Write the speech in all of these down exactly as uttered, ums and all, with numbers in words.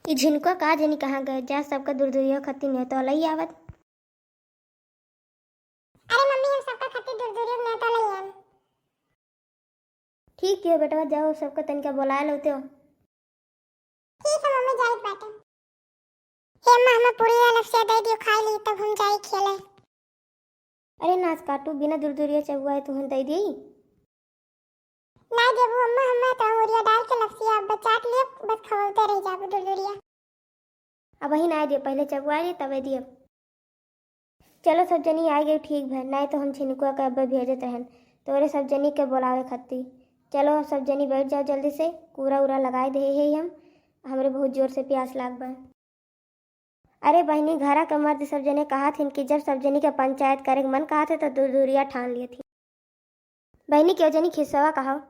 ई झिनकुआ का जनी कहाँ गए, जा सबका दुरदुरिया खत्ती नेवता लई आवत। अरे मम्मी, हम सबका खत्ती दुरदुरिया नेवता लई आएम। ठीक है बेटवा, जाओ सबका तनिका बोलाए लौते हो। ठीक है मम्मी, जाइत बाटे। हे अम्मा, हमें पूरी वाला लपसिया दे दियो, खाई ली, तब हम जाई खेले। अरे नास काटू, बिना दुरदुरिया चबुआए तुहन दे दी। ना देबू अम्मा, हमें तो अंगुरिया डाल के लपसिया अब चाट लिए, बस खवाते रह जाबू दुरदुरिया। अबही ना दे, पहले चबुआ ली तबे दियब। चलो सब जनी आ गई, ठीक भर, नाहीं तो हम झिनकुआ के अब्बे भेजत रहन तोरे सब जनी के बोलावे खातिर। चलो अब सब जनी बैठ जाओ जल्दी से, कूरा उरा लगाए दे है हम, हमरे बहुत जोर से प्यास लाग बा। अरे बहिनी, घरा के मर्द सब जने कहत हिन कि जब सब जनी के पंचायत करे के मन कहत है तो दुरदुरिया ठान लिए थी। बहिनी, केहू जनी खिस्सवा कहो।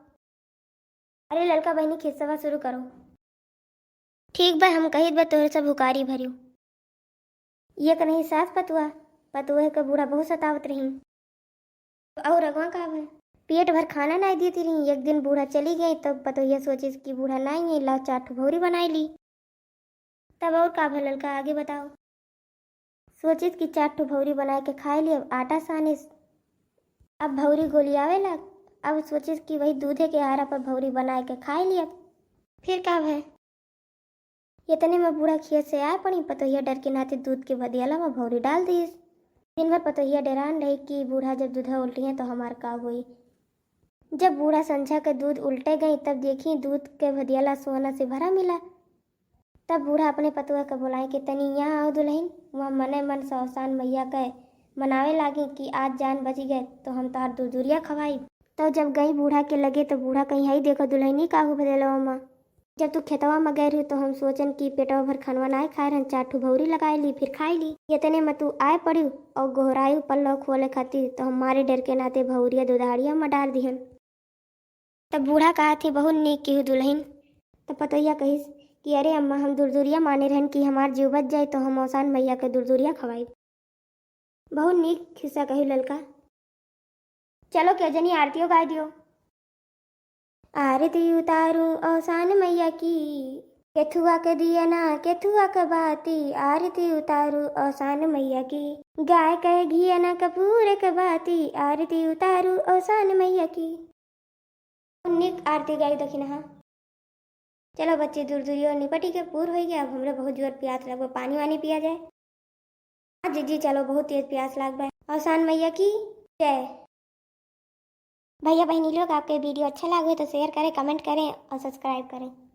अरे ललका बहिनी, खिस्सवा शुरू करो। ठीक बा, हम कहित बा तोहरे सब हुकारी भरियो। ये क नहीं सास पतुआ, पतुआ के बूढ़ा बहुत सतावत रही। और अगवा का भा? पेट भर खाना नाहीं देती रही। एक दिन बूढ़ा चली गई, तब पतोहिया सोचिस कि बूढ़ा नाहीं है, लाओ चार ठो भौरी बनाई ली। तब और का भा ललका, आगे बताओ। सोचिस कि चार ठो भौरी बनाए के खाए ली, अब आटा सानिस। अब भौरी गोलियावे लाग, अब सोचिस कि वही दूधे के आरा पर भौरी बनाए के खाए ली। अब फिर का भा? इतने में बूढ़ा खेत से आए पड़ी, पतोहिया डर के नाते दूध के भदियाला में भौरी डाल दीस। दिन भर पतोहिया डेरान रही कि बूढ़ा जब दूधा उल्टी है तो हमार का होई। जब बूढ़ा संझा के दूध उल्टे गई तब देखी दूध के भदियाला सोना से भरा मिला। तब बूढ़ा अपने पतोह के बोलाई कि तनी यहाँ आओ दुलहिन, वहाँ मने मन सौसान मैया के मनावे लागी कि आज जान बची गए तो हम तोहार दुरदुरिया खवाई। तो जब गई बूढ़ा के लगे तो बूढ़ा कहीं, "हई देखो दुलहिनी, का हो भदियाला में।" जब तू खेतवा में गए रही तो हम सोचन कि पेटवा भर खनवा नाय खाए रहन, चार ठो भौरी लगाए ली, फिर खाए ली। इतने में तू आए पड़ी और गोहराई पल्लव खोले खातिर, तो हम मारे डर के नाते भौरिया दुधारिया में डाल दिहन। तब बूढ़ा कहा थी, "बहुत नीक की दुलहिन।" तब पतोहिया कहिस कि, "अरे अम्मा, हम दुरदुरिया माने रहन कि हमार जीव बच जाए तो हम औसान मैया के दुरदुरिया खवाई।" बहुत नीक खिस्सा कही ललका। चलो केहू जनी आरतियो गाय दियो। आरती उतारू औसान मैया की, केथुआ के दिया ना, केथुआ के बाती, आरती उतारू औसान मैया की, गाय के घिया ना, कपूर के बाती, आरती उतारू औसान मैया की। नीक आरती गाई दखिन हा। चलो बच्ची, दुरदुरियो निपटी के पूर होई गया, अब हमरे बहुत जोर प्यास लगबा, पानी वानी पिया जाए। हाँ जीजी, चलो, बहुत तेज प्यास लाग बा। औसान मैया की जय। भैया बहिनी लोग, आपके video अच्छा लागे तो share करें, comment करें और subscribe करें।